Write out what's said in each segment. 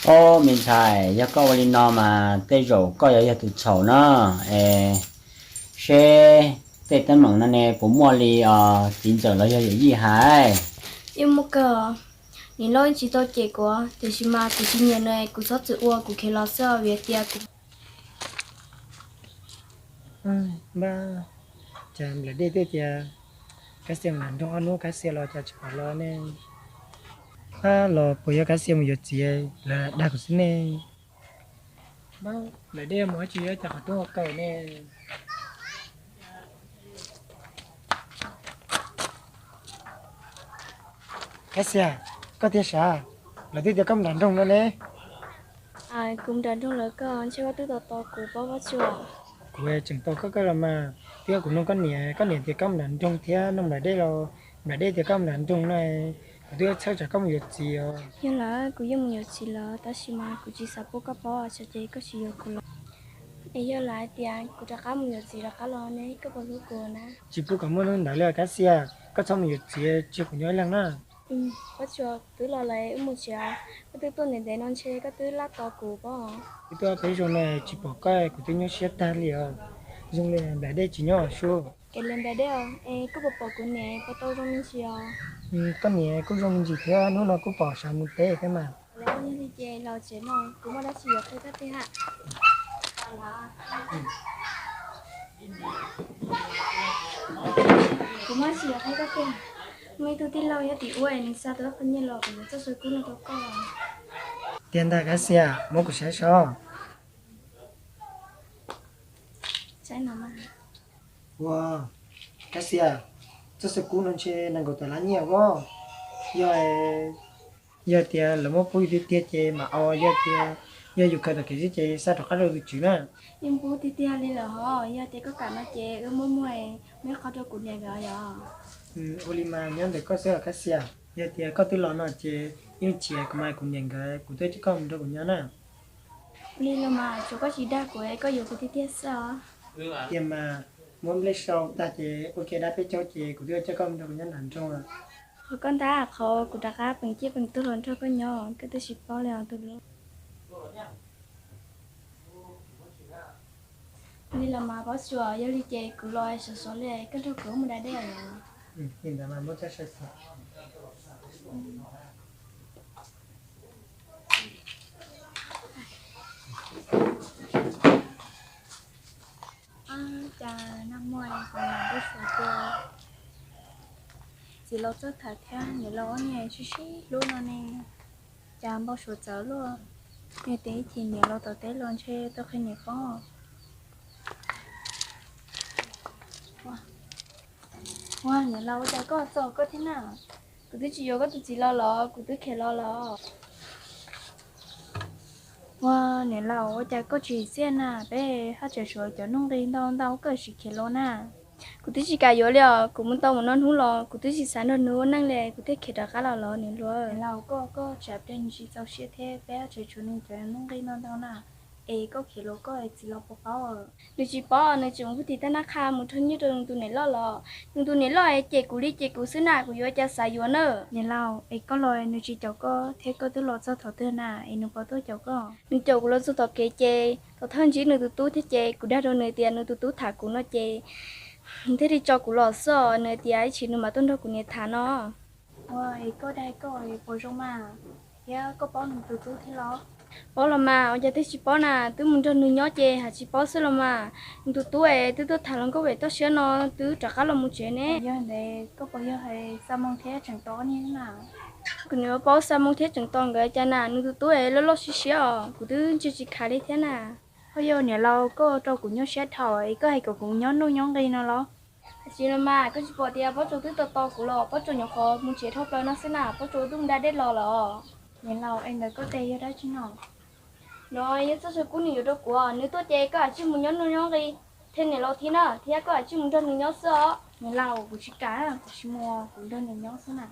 Ob, me ntxhais, yog koj ua li no mas tej zaum koj yuav yog tus txhaum na. Es seb tej teeb meem no ne puas muaj li os, txiv ntxawm los yog yawm yij hais? Yeej muaj kawg, niam loj yeej tsis tau cem kuv, tiam sis mas kuv tsis nyiam na, kuv txhob txwm ua, kuv khiav los xwb vim tias kuv Npab, cas nplaim dej twb tias Kab Xia mus nram nroog ob hnub, Kab Xia los cas tsis pom los ne? Npab, los puas yog Kab Xia mus yuav txiv lawv dag kuv xwb ne? Npab, nplaim dej mus dab tsi cas qhov rooj ua kaw ne? Kab Xia, koj tiag sav? Lawv twb tias koj mus nram nroog no ne. Kuv mus nram nroog lawm, koj ntshe koj twb tos tos kuv pob Pob Tsuas. Kuv tseem tos koj kawg los mas, twb yog kuv nug koj niam, koj niam tias koj mus nram nroog thiab nug nplaim dej los nplaim dej tias koj mus nram nroog no, kuv twb txhawj tsam koj mus yuav txiv os. Yog lawm, kuv yeej mus yuav txiv lawm, tab sis mas kuv tsis xav pub koj paub, tsam ces koj tsis yuav kuv lawm. Es yog lawv hais tias kuv rov qab mus yuav txiv rov qab los ne, koj puas hlub kuv na? Tsis pub kom muaj hnub ntawd li os Kab Xia, koj txhob mus yuav txiv, tsis yog kuv nyob ib leeg na. Pob Tsuas, twb los lawm, wb mus tsev. Koj twb tuaj ntev ntev no ntshe koj twb laj tos kuv pob. Wb tuaj peb zaug no tsis pom koj, kuv twb nyuaj siab tag li os. Zoo li nplaim dej tsis nyob sub. Kev li nplaim dej os, es koj puas pom kuv niam puas tau zoo me ntsis os? Koj niam kuj zoo me ntsis thiab, hnub no kuj pom sawv mus teb thiab mas. Yog li ces los tsev no, kuv muaj dab tsi yuav qhia koj tiag. Kuv muaj dab tsi yuav qhia koj tiag. Muaj ib tug tij laug nyob tim ub, nws xa tus qhov nyiaj los kuv yuav txoj saw kub no rau koj. Tiag ntag Kab Xia, muab kuv saib saib. Ua, Kab Xia, txoj saw kub no ntshe nees nkaum tawm lab nyiaj os. Yog, yog tias lawv muab pub yus tiag tiag ces mam ua, yog tias yog yus khaws tom kev xwb ces xa rov qab rau tus tswv na. Yeej pub tiag tiag li lawm hos, yog tias koj kam no ces wb muab muag, muab ib qho rau kuv niam nkawd yom. Ua li mas nyob ntawm koj xwb os Kab Xia. Yog tias koj twb los no ces yeej tsis kuv mas kuv niam nkawd kuv twb coj koj mus nrog kuv nyob na. Ua li los mas tsuav koj tsis dag kuv, koj yuav kuv tiag tiag xwb os. Tiag mas, muab nplej sau tag ces ua kiag dab peb caug ces kuv twb coj koj mus nrog kuv nyob nram nroog. Qhov koj ntab qhov kuv rov qab peem ciaj peem tuag los nrog koj nyob, koj twb tsis paub li os tus hlub. Li los mas Pob Tsuas, yog li ces kuv los sov sov li, koj nrog kuv mus da dej os. Cas nag hmo kuv niam Npauj Suav tias txiv laus txawj tham thiab niam laus ua niag sib sib hlub no ne, cas Npauj Suav txawv luaj. Nws tias ib chim niam laus tom teb los ntshe tau qhia niam paub. Ua, niam laus, ua cas koj txog koj thiab na? Kuv twb tsis yuav koj tus txiv los los kuv twb khiav los los. Ua, niam laus, ua cas koj tsis txiaj na? Peb haj tseem tshuav cov nuj nqi ntau ntau, koj tsis khiav los na? Kuv twb tsis kam yuav li os, kuv mus tau mus no hnub los kuv twb tsis xav nrog nws ua neej li, kuv thiaj khiav rov qab los los niam hluas. Niam laus, koj, koj tsam pliag nws tsis txaus siab thiab, peb haj tseem tshuav nws cov nuj nqi ntau ntau na. Es koj khiav los koj txiv laus puas paub? Nws tsis paub, nws tseem mus pub tis tag nab qha mus rau nyiaj rau nws tus niam loj los. Nws tus niam loj es cem kuv li cem kuv xwb na, kuv yuav cas xav yuav na. Niam laus, es koj los nws tsis caum koj thiab koj twb los txog thaum twg na es nws puas tuaj caum koj? Nws caum kuv los txog tom kev ces thaum thawj ntsib nws tus tub thiab ces kuv dag rau nws tias nws tus tub tham kuv no ces nws thiaj li tso kuv los xwb os, nws tias ib chim nws mam tuaj nrog kuv niam tham no. Ua, es koj dag koj puas zoo mas, thiab koj paub nws tus tub thiab los? Paub los mas, ua cas twb tsis paub na, twb mus nrog nws nyob ces hais tsis paub xwb los mas. Nws tus tub es twb tuaj tham hluas nkauj pem toj siab no, twb rov qab los mus tsev ne. Yog ntawd koj puas yog hais Xa Moo thiab Tseem Tos niag na? Kuv nws paub Xa Moo thiab Tseem Tos nkawd cas na, nws tus tub es loj loj siab siab os, kuv twb ntsia tsis khav li thiab na. Ho yog niam laus, koj rau kuv nyuaj siab dhau es koj hais kom kuv nyob nuj nyob nqi no los? Tsis los mas, koj tsis pom tias Pob Tsuas twb tos tos kuv los, Pob Tsuas nyuam qhuav mus tsev dhau plaws no xwb na, Pob Tsuas twb mus da dej los lawm. Niam laus, es ntawm koj tes yog dab tsi no? No yog txoj saw kub nws yuav rau kuv, nws tuaj ces koj hais tsij mus nyob nuj nyob nqi thiab niam laus thiab na, thiab koj hais tsij mus nrog nws nyob xwb os. Niam laus, kuv tsis kam, kuv tsis mus, kuv nrog nws nyob xwb na.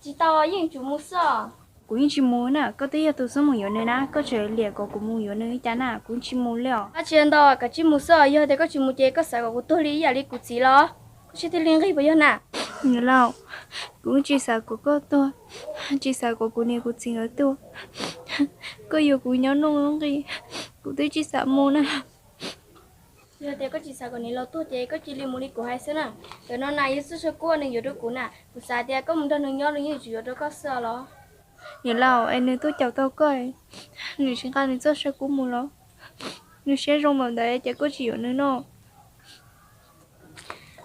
Tsis tau, yeej tsum mus xwb os. Kuv yeej tsis mus na, koj twb yog tus xub mus yuav nws na, koj tseem liam kom kuv mus yuav nws li cas na, kuv tsis mus li os. Dab tsi ntau, kav tsij mus xwb os, yog tias koj tsis mus ces koj xav kom kuv tuag li ib yam li kuv txiv los? Koj siab thiaj li nqig puas yog na? Niam laus, kuv tsis xav kom koj tuag, tsis xav kom kuv niam kuv txiv nkawd tuag. Koj yuav kuv nyob nuj nqis, kuv twb tsis xav mus na. Yog tias koj tsis xav kom niam laus tuag ces koj cia li mus li kuv hais xwb na. Ntawm no na yog txoj saw kub uas nws yuav rau kuv na, kuv xav tias koj mus nrog nws nyob nws yeej yuav tsum yuav rau koj xwb os los. Niam laus, es nws tuaj caum tau koj, nws tsis nqa nws txoj saw kub mus los? Nws siab zoo npaum ntawd ces koj tsis yuav nws no?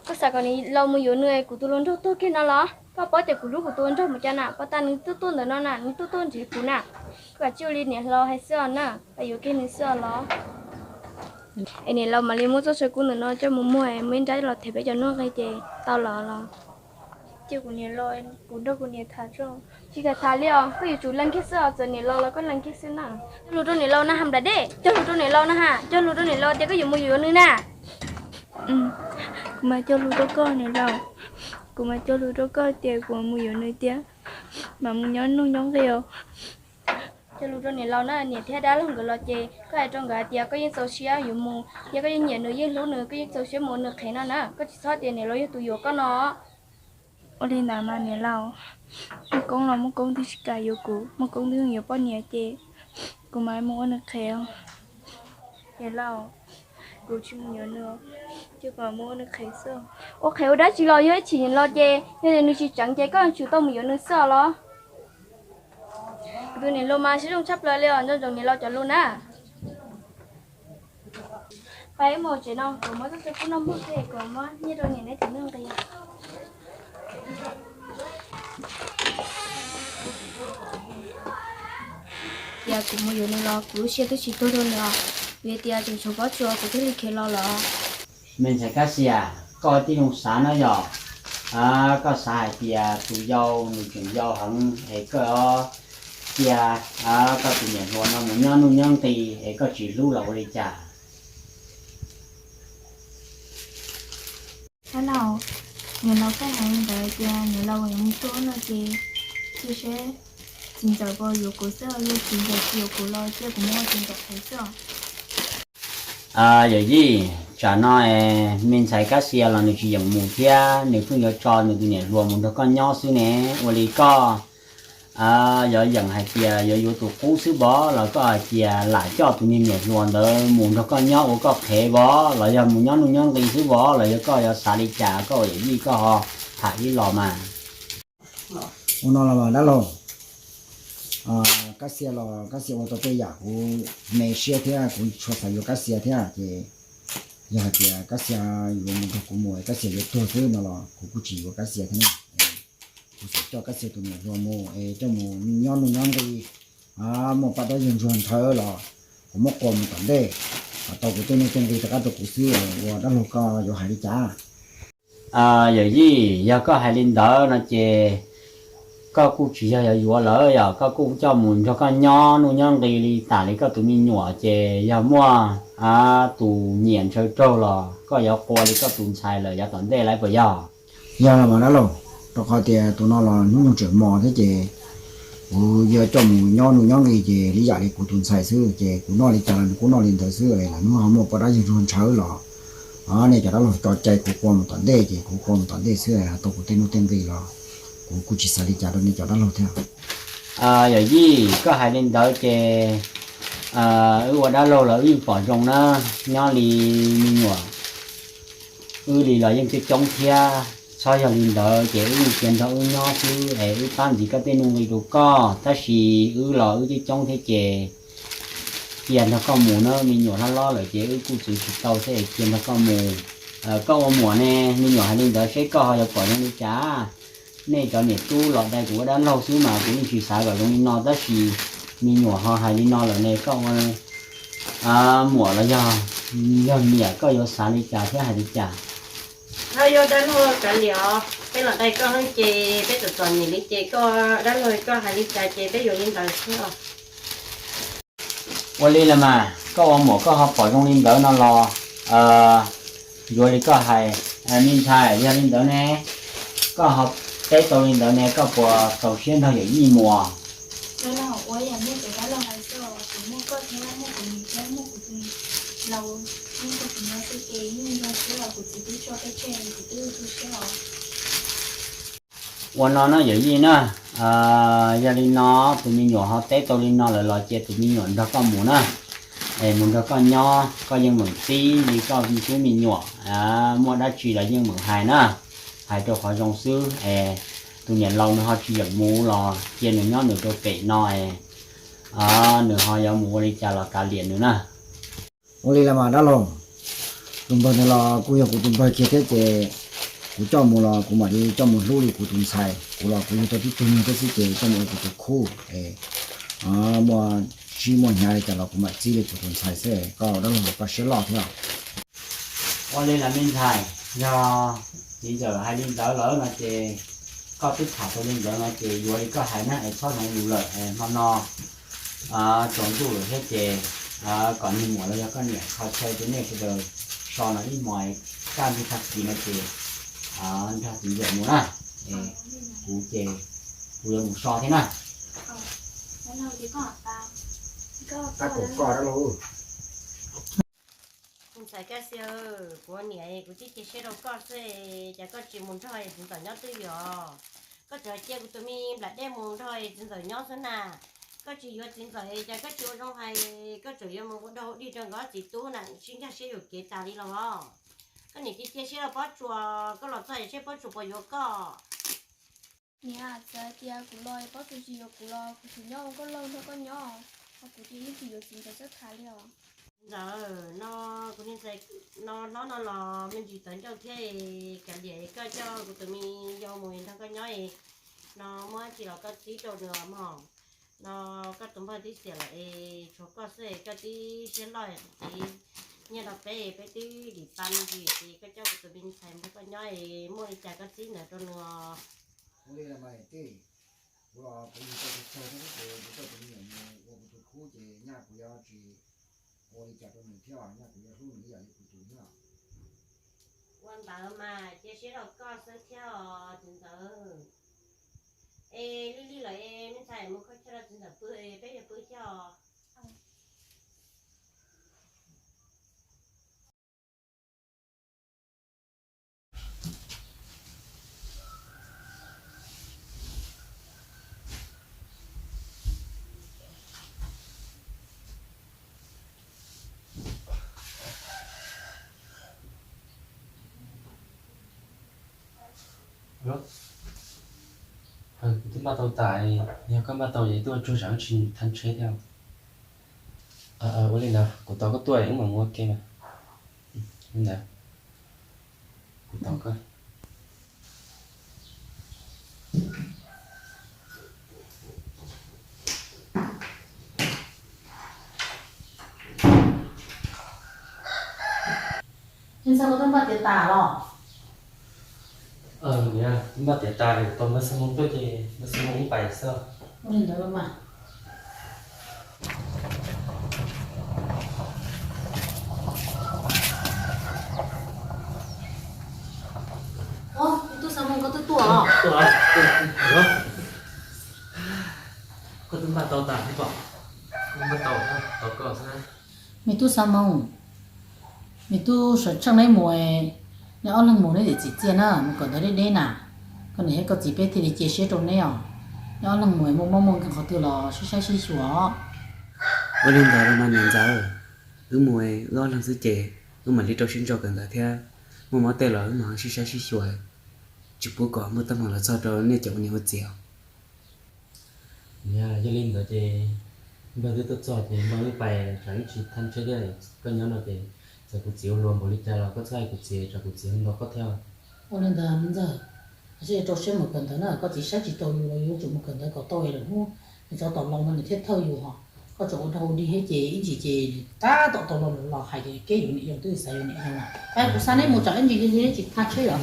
Koj xav kom niam laus mus yuav nws es kuv tus hluas nraug tuag kiag no los? Koj paub tias kuv hlub kuv tus hluas nraug mus cas na, pov tas nws tuaj tuaj ntawm no na, nws tuaj tuaj nrhiav kuv na. Koj cia li niam laus hais xwb os na, pab yuav kiag nws xwb os los. Es niam laus mam li muab txoj saw kub ntawm no coj mus muag, muaj ib nrab los them peb cov nuj nqis ces tau los los. Cia kuv niam los, kuv nrog kuv niam tham tso. Tsis tham tham li os, koj yuav tsum lees kiag xwb os, txawm niam laus los koj lees kiag xwb na. Cog lus rau niam laus na ha nplam dej, cog lus rau niam laus na ha, cog lus rau niam laus tias koj yuav mus yuav nws na. Kuv mam cog lus rau koj niam laus, kuv mam cog lus rau koj tias kuv mus yuav nws tiag, mam mus nyob nuj nyob nqis os. Cog lus rau niam laus na, niam thiab dab laug nkawd los ces koj hais rau nkawd hais tias koj yeej txaus siab yuav mus thiab koj yeej nyiam nws yeej hlub nws, koj yeej txaus siab mus ua nws qhev no na, koj tsis txhob tias niam laus yog tus yuav koj no. Ua li ntawd mas niam laus, muaj koob los muaj koob twb tsis kam yuav kuv, muaj koob twb yuav poj niam ces kuv mam mus ua nws qhev os. Niam laus, kuv tsis mus yuav nws, cia kuv mus ua nws qhev xwb. Ua qhev ua dab tsi los yog ib chim niam laus ces yog tias nws tsis tseev ces koj tsum tau mus yuav nws xwb os los. Kuv tus niam laus mas siab zoo tshaj plaws li os, nco ntsoov niam laus cov lus na. Pab ib mus tsev no kuv muab txoj saw kub no muag thiab kuv muab nyiaj rau niam neb cov nuj nqis. Tias kuv mus yuav nws los kuv lub siab twb tsis tuag rau nws os, vim tias tseem tshuav pob tsuas kuv thiaj li khiav los lawm. Me ntxhais Kab Xias, koj tib zoo xav no yog, koj xav hais tias tus yau nws tseem yau heev es koj cia koj tus niam hluas no mus nyob nuj nyob nqis es koj tsis hlub los ua li cas? Dab laug, niam laus koj hais li ntawd tias niam laus yuav mus tuaj no ces cia seb txiv ntxawm puas yuav kuv xwb, yog txiv ntxawm tsis yuav kuv los cia kuv mus ua txiv ntxawm qhev xwb os. Yawm yij, tsam no es me ntxhais Kab Xias los nws tsis yeem mus thiab, nws pheej yuav tso nws tus niam hluas mus nrog koj nyob xwb ne. Ua li koj yuav yeem hais tias yuav yuav tus qub xwb vov, los koj hais tias lam coj tus niag niam hluas ntawd mus nrog koj nyob ua koj qhev vov, los yog mus nyob nuj nyob nqis xwb vov, los yog koj yuav xav li cas, koj ua yawm yij koj ho tham ib los mas. Ua no los dab laug, Kab Xias los Kab Xias ua tau tej yam kuv me siab thiab kuv tsis tshua xav yuav Kab Xias thiab ces yog hais tias Kab Xias yuav mus nrog kuv mus es Kab Xias yuav tuag xwb no los kuv kuj tsis yuav Kab Xias thiab na. Kuv xav coj Kab Xias tus niam hluas mus es coj mus nyob nuj nyob nqis, muaj paj dab yawg ntsuag ntshaw los kuv muab qua mus tom ntej, tau kuv tej nuj tej nqis rov qab rau kuv xwb, ua dab laug koj yuav hais li cas? Yawm yij, yog koj hais li ntawd no ces koj kuj tsis yog yuav yuav lawm, yog koj kuj coj mus nrog koj nyob nuj nyob nqis li tam li koj tus me nyuam, ces yog muaj tus nyiam ntshaw raug los koj yuav qua li koj tus ntxhais lawm yav tom ntej lawm puas yog? Yog los mas dab laug, rau qhov tias tus no los hnub nyoog tseem mos thiab ces kuv yuav coj mus nyob nuj nyob nqis ces li yam li kuv tus ntxhais xwb, ces kuv noj li cas los nws kuj noj li ntawd xwb, lwm hnub ho muaj poj dab yawg ntsuag ntshaw los nej cov dab laug tso cai kuv qua mus tom ntej ces kuv qua mus tom ntej xwb, tau kuv tej nuj tej nqis los kuv kuj tsis xav li cas rau nej cov dab laug thiab. Yawm yij, koj hais li ntawd ces wb ua dab laug los wb yeej pom zoo na, nyob li me nyuam wb li los yeej coob coob thiab, txhob yog li ntawd ces wb yeej cia nrog wb nyob xwb es wb pab ntxiv koj tej nuj nqis rau koj, tab sis wb los wb coob coob thiab ces cia nrog koj mus na, me nyuam hlob hlob lawm ces wb kuj txwv tsis tau thiab es cia nrog koj mus. Koj ua muam ne, me nyuam hais li ntawd seb koj ho yuav pom zoo li cas? Nej cov niam tub los dai kuv ua dab laug xwb mas kuv yeej tsis xav kom zoo li no, tab sis me nyuam ho hais li no lawm ne, koj ua muam los yog, yog niam koj yuav xav li cas thiab hais li cas? Ho yog dab laug kav liam os, peb los dai koj heev ces peb txom txom nyem li ces koj dab laug koj hais li cas ces peb yuav li ntawd xwb os. Ua li los mas koj ua muam koj ho pom zoo li ntawd no los yuav li koj hais. Me ntxhais, yog li ntawd ne, koj ho teb tau li ntawd ne, koj puas txaus siab nrog yawm yij mus? Dab laug, ua yam nej cov dab laug hais xwb os, kuv muaj koj thiab muaj kuv niam thiab muaj kuv tus laus nyob nrog kuv nyob xwb ces yeej zoo siab los kuv txiv twb tso peb tseg kuv twb tu siab os. Ua no na yawm yij na, Yog li no, tus me nyuam ho teb tau li no lawm los cia tus me nyuam nrog koj mus na. Es mus nrog koj nyob, koj yeej meem txib li koj tub me nyuam, muaj dab tsi los yeej meem hais na. Hais rau qhov zoo xwb es tus niam laus nws ho tsis yeem mus los cia nws nyob nws rau pem no es nws ho yuav mus ua li cas los kav liam nws na. Ua li los mas dab laug, tus npawg ntawd los kuj yog kuv tus npawg kiag thiab ces kuv coj mus los kuv mam li coj mus hlub li kuv tus ntxhais. Kuv los kuv yug tau tib tug me nyuam thiab xwb ces coj mus ua kuv tus khub es muaj tsib muaj hnyav li cas los kuv mam txib li kuv tus ntxhais xwb. Koj dab laug los koj siab loj thiab. Ua li los me ntxhais, yog txiv ntxawm hais li ntawd lawm no ces koj twb tham tau li ntawd no ces yuav li koj hais na es txhob hnoov lus lawm. Hmo no tsaus ntuj lawm thiab ces kom niag muam los yog koj niam kho chaw rau nej sawv daws so no ib hmos, kaj ntug tag kis no ces nrog txiv ntxawm mus na. Kuv ces kuv yuav mus so thiab na. Ntxhais Kaj Xia, kuv niam kuv twb cia siab rau koj xwb, cas koj tsis mus nrog txiv ntxawm nyob twj ywm os? Koj tseem cia kuv tus me nplam dej mus nrog txiv ntxawm nyob xwb na. Koj tsis yuav txiv ntxawm cas koj tsis ua zoo hais, koj tseem yuav mus ua dog ua dig rau nkawd ob txiv tub na, sib nkag siab yuam kev tas li los os. Koj niam cia cia siab rau Pob Tsuas, koj los txog seb Pob Tsuas puas yuav koj. Niam, txawm hais tias kuv los Pob Tsuas tsis yuav kuv los kuv tseem nyob ua nkauj laug nrog koj nyob, ho kuv ces yeej tsis yuav txiv ntxawm xwb tas li os. Ntxawm, no kuv niag ntxhais no hlob no los me ntsis tawv ncauj thiab, kav liam koj coj kuv tus me yau mus nrog koj nyob no, muaj dab tsi los koj txib rau nws mog. No koj tus npawg twb xiam lawm es tshuav koj xwb, koj tib siab loj txiv. Nyiaj rau peb, peb twb dim pa me ntsis ces koj coj kuv tus me ntxhais nrog koj nyob es muaj li cas koj txib ntawd rau nws os. Ua li los mas tij, kuv los kuv yug tau tus tsawg thiab ces kuv coj tus me nyuam mus ua kuv tus khub ces nyaj kuv yuav tsis ua li cas rau nws thiab, nyaj kuv yuav hlub nws ib yam li kuv tus thiab. Ua ntawd mas cia siab rau koj xwb thiab os txiv ntxawm. Es lig lig lawm es me ntxhais mus kho chaw rau txiv ntxawm pw, peb yuav pw thiab os. Kuv twb npaj tau tas, yog koj npaj tau ces tuaj tsuag tsam wb tsis thav tsheb thiab. Ua li ntawd kuv tos koj tuaj wb mam mus ua ke mas. Li ntawd kuv tos koj. Ntxawm, koj twb npaj tiav tas los? Niam, npaj tiav tas, tau npawg Xab Moos tuaj ces npawg Xab Moos wb pais xwb. Ua li ntawd los mas. Ob, tub Xab Moos koj twb tuaj los? Koj twb npaj tau tas thiab pom. Npaj tau, tos koj xwb. Me tub Xab Moos, me tub sawv tsees, neb mus, neb ob leeg mus neb txiv txiaj na, mus kawm ntawv deb deb na. Koj niam thiab koj txiv peb thiaj li cia siab rau neb os. Neb ob leeg mus muaj mob muaj nkeeg qhov twg los sib saib sib xyuas. Ua li ntawd los mas niam ntxawm, wb mus wb ob leeg xwb ces wb mam li rau siab ntso kawm ntawv thiab, muaj mob tej los wb mam sib saib sib xyuas, tsis pub kom muaj teeb meem los txog rau nej cov ua niam ua txiv. Yog li ntawd ces npawg twb tuaj txog ces npawg wb pais, tsam wb tsis thav tsheb thiab, koj nyob no ces txawm kuv txiv ua luag npaum li cas los koj txhob hais kuv txiv, tsam kuv txiv ua nto koj thiab. Ua li ntawd me ntxawg, seb rau siab mus kawm ntawv na, koj txiv saib tsis taus yus los yuav tsum mus kawm ntawv kom tau es lwm hnub nws tsov tom laus no nws thiaj thawj yus hos. Koj tseem ua dog ua dig thiab ces ib ntsis ces tab tom tau laus los hais ces keb yus niam yau twb xav yus niam yau na. Kuv xa neb mus tsam ib ntsis li neb tsis thav tsheb yom.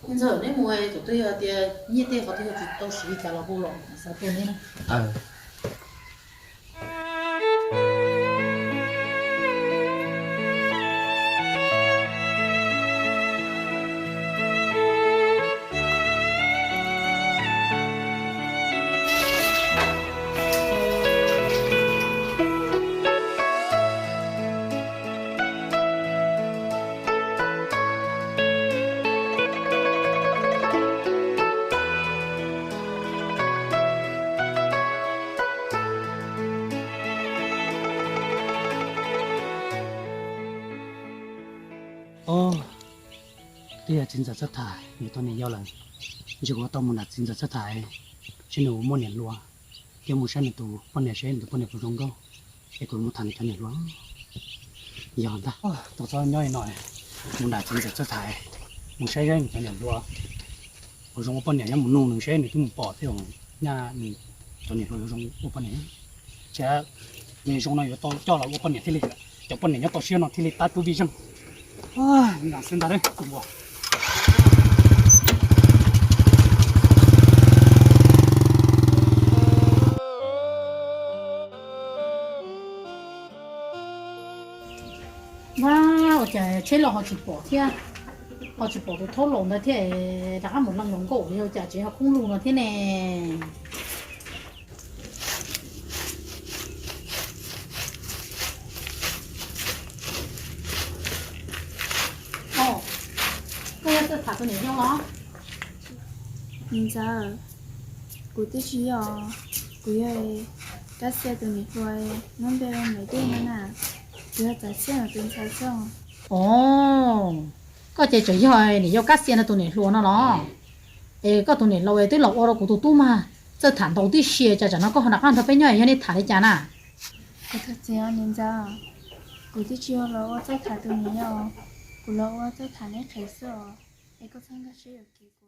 Me ntxawg, neb mus thaum twg yog tias nyiaj tej qhov twg yog tsis tau siv li cas los hu los xav tuaj neb na. Yog txiv ntxawm Txawj Tham nws tau niam yau lawm, ntshe kuv yuav tau mus nram txiv ntxawm Txawj Tham seb nws muaj niam hluas, thiab mus saib nws tus poj niam seb nws tus poj niam puas zoo nkauj, es kuv mus tham nws cov niam hluas. Yog ntag, tau txhob nyob li no, mus nram txiv ntxawm Txawj Tham, mus saib saib nws cov niam hluas puas zoo ua poj niam, nyob mus nug nws seb nws twb mus pom thiab, nyaj nws cov niam hluas yuav zoo ua poj niam. Ces nws zoo no yuav tau coj los ua poj niam thiaj li, cov poj niam nyob toj siab no thiaj li tab tub vij zeej. Xwb ntag. Ua cas tsheb los ho tsis pom thiab, ho tsis pom tus thaub laus ntawd thiab, rov qab mus leej los nkauj li, ua cas tsev ho khoob lug no thiab ne? Koj yog Txawj Tham tus niam yau los? Niam ntxawm, kuv twb tsis yog, kuv yog Kab Xia tus niam hluas, nyob npe hu Maiv Dej no na. Kuv yog Txawj Xia tus ntxhais xwb. Os, koj ces tseem yog niam yau Kab Xia no tus niam hluas no los? Es koj tus niam laus twb los ua rau kuv tus tub mas, Txawj Tham ntaus tib si, cas tsam no koj ho rov qab nrog peb nyob, yog nej tham li cas na? Kuv thov txim os niam ntxawm, kuv twb tsis yog los ua Txawj Tham tus niam yau, kuv los ua Txawj Tham neb qhev xwb os, es koj txhob nkag siab yuam kev.